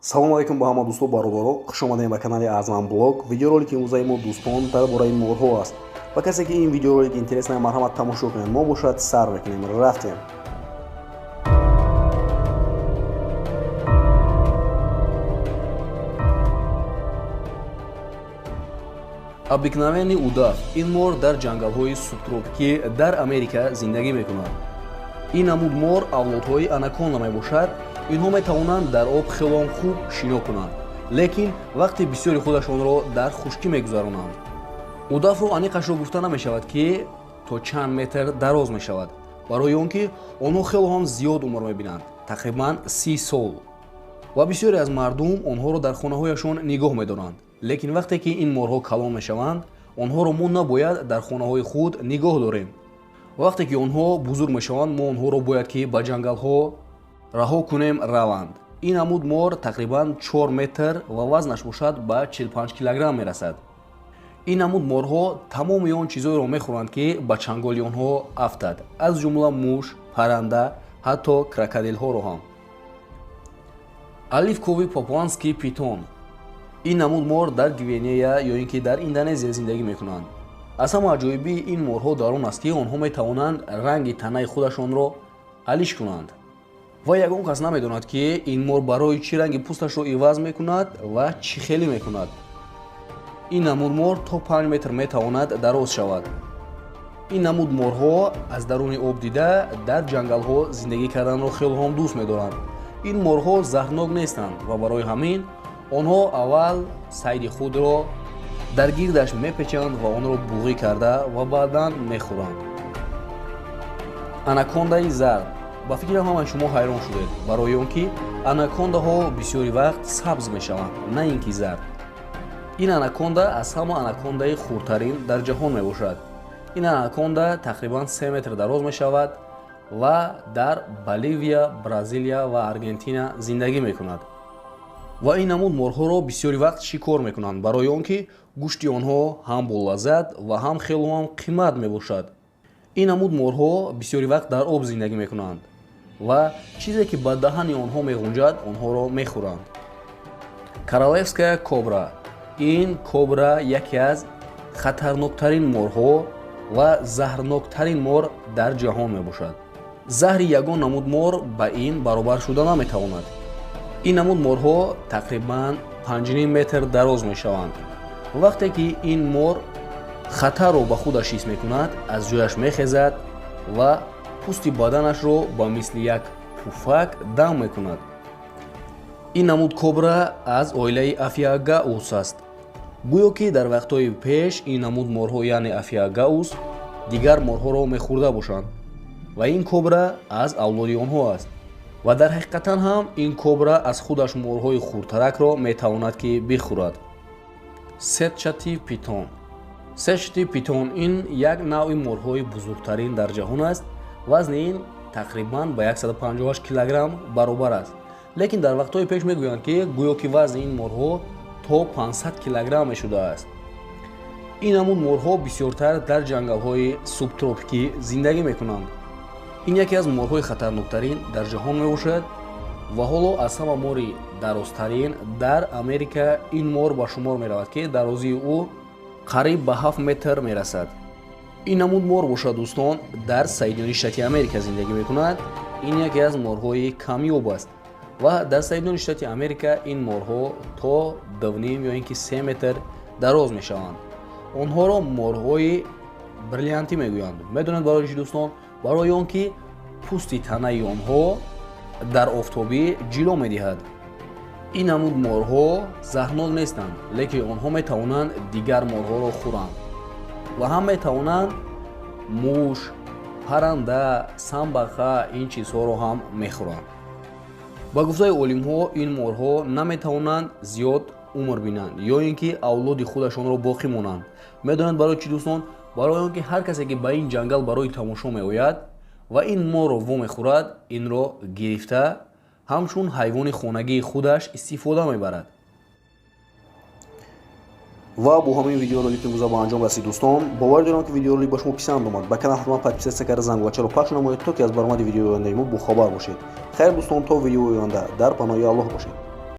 Салому алайкум ба ҳама дӯсту бародаро, хуш омадем ба канали Азман Блог. Видеоролики имрӯзаи мо, дӯстон, дар бораи морҳо аст. Ба касе ки ин видеоролик интересно, марҳамат, тамошо кунед. Мо бошад сар мекунем, рафтем. Обыкновенный удав. Ин мор дар ҷангалҳои субтропикӣ дар Америка зиндагӣ мекунад. Ин намуд мор авлодҳои анаконда мебошад. Инҳо метавонанд дар об хелон хуб шино кунанд, лекин вақти бисёри худашонро дар хушкӣ мегузаронанд. Удавро аниқашро гуфта намешавад, ки то чанд метр дароз мешавад, барои он ки онҳо хело ҳам зиёд умр мебинанд, тақрибан 30 сол, ва бисёре аз мардум онҳоро дар хонаҳояшон нигоҳ медоранд. Лекин вақте ки ин морҳо калон мешаванд, онҳоро мо набояд дар хонаҳои худ нигоҳ дорем. Вақте ки онҳо бузург мешаванд, мо онҳоро бояд ки ба ҷангалҳо раҳо кунем, раванд. Ин намуд мор тақрибан 4 метр ва вазнаш бошад ба 45 килограмм мерасад. Ин намуд морҳо тамоми он чизҳоеро мехӯранд, ки ба чанголи онҳо афтад, аз ҷумла муш, парранда, ҳатто крокодилҳоро ҳам. Оливковый папуанский питон. Ин намуд мор дар Гвинея ё ин ки дар Индонезия зиндагӣ мекунанд. Аз ҳама аҷоибии ин морҳо дар он аст, ки онҳо метавонанд ранги танаи худашонро алиш кунанд, ва ягон кас намедонад, ки ин мор барои чӣ ранги пӯсташро иваз мекунад ва чӣ хеле мекунад. Ин намуд мор то 5 метр метавонад дароз шавад. Ин намуд морҳо аз даруни об дида дар ҷангалҳо зиндагӣ карданро хеле ҳам дӯст медоранд. Ин морҳо заҳрнок нестанд ва барои ҳамин онҳо аввал сайди худро дар гирдаш мепечанд ва онро буғӣ карда ва баъдан мехӯранд. Анакондаи зард. Ба фикрам, ҳамаи шумо ҳайрон шудед, барои он ки анакондаҳо бисёри вақт сабз мешаванд, на ин ки зард. Ин анаконда аз ҳама анакондаи хурдтарин дар ҷаҳон мебошад. Ин анаконда тақрибан 3 метр дароз мешавад ва дар Боливия, Бразилия ва Аргентина зиндагӣ мекунад. Ва ин намуд морҳоро бисёри вақт шикор мекунанд, барои он ки гӯшти онҳо ҳам болаззат ва ҳам хело ҳам қимат мебошад. Ин намуд морҳо бисёри вақт дар об зиндагӣ мекунанд ва чизе ки ба даҳани онҳо меғунҷад, онҳоро мехӯранд. Королевская кобра. Ин кобра яке аз хатарноктарин морҳо ва заҳрноктарин мор дар ҷаҳон мебошад. Заҳри ягон намуд мор ба ин баробар шуда наметавонад. Ин намуд морҳо тақрибан 5,5 метр дароз мешаванд. Вақте ки ин мор хатарро ба худаш ҳис мекунад, аз ҷояш мехезад ва пӯсти баданашро ба мисли як пуфак дам мекунад. Ин намуд кобра аз оилаи Опhidiaceae аст. Гӯё ки дар вақтҳои пеш ин намуд морҳо, яъне Опhidiaceae, дигар морҳоро мехӯрда бошанд ва ин кобра аз авлоди онҳо аст. Ва дар ҳақиқатан ҳам ин кобра аз худаш морҳои хурдтаракро метавонад ки бихӯрад. Сетчатый питон. Сетчатый питон ин як навъи морҳои бузургтарин дар ҷаҳон аст. Вазни ин тақрибан ба 158 килограмм баробар аст, лекин дар вақтҳои пеш мегӯянд, ки гӯё ки вазни ин морҳо то 500 килограмм мешудааст. Ин намуд морҳо бисёртар дар ҷангалҳои субтропикӣ зиндагӣ мекунанд. Ин яке аз морҳои хатарноктарин дар ҷаҳон мебошад. Ва ҳоло аз ҳама мори дарозтарин дар Америка ин мор ба шумор меравад, ки дарозии ӯ қариб ба 7 метр мерасад. Ин намуд мор бошад, дӯстон, дар Соединённые Штаты Америка зиндагӣ мекунад. Ин яке аз морҳои камёб аст ва дар Соединённые Штаты Америка ин морҳо то 2,5 ё ин ки 3 метр дароз мешаванд. Онҳоро морҳои бриллиантӣ мегӯянд. Медонед барои чӣ, дӯстон? Барои он ки пӯсти танаи онҳо дар офтобӣ ҷило медиҳад. Ин намуд морҳо заҳрнок нестанд, лекин онҳо метавонанд дигар морҳоро хӯранд ва ҳам метавонанд муш, парранда, самбаха, ин чизҳоро ҳам мехӯранд. Ба гуфтаи олимҳо, ин морҳо наметавонанд зиёд умр бинанд ё ин ки авлоди худашонро боқӣ монанд. Медонанд барои чӣ, дӯстон? Барои он ки ҳар касе ки ба ин ҷангал барои тамошо меояд ва ин морро вомехӯрад, инро гирифта ҳамчун ҳайвони хонагии худаш истифода мебарад. Ва бо ҳамин видеоролики имрӯза ба анҷом расид. Дӯстон, бовар дорам, ки видеоролик ба шумо писанд омад. Ба канал ҳатман подписаться карда, зангулачаро пахш намоед, то ки аз баромади видеои ояндаи мо бохабар бошед. Хайр, дӯстон, то видеои оянда дар паноҳи Аллоҳ бошед.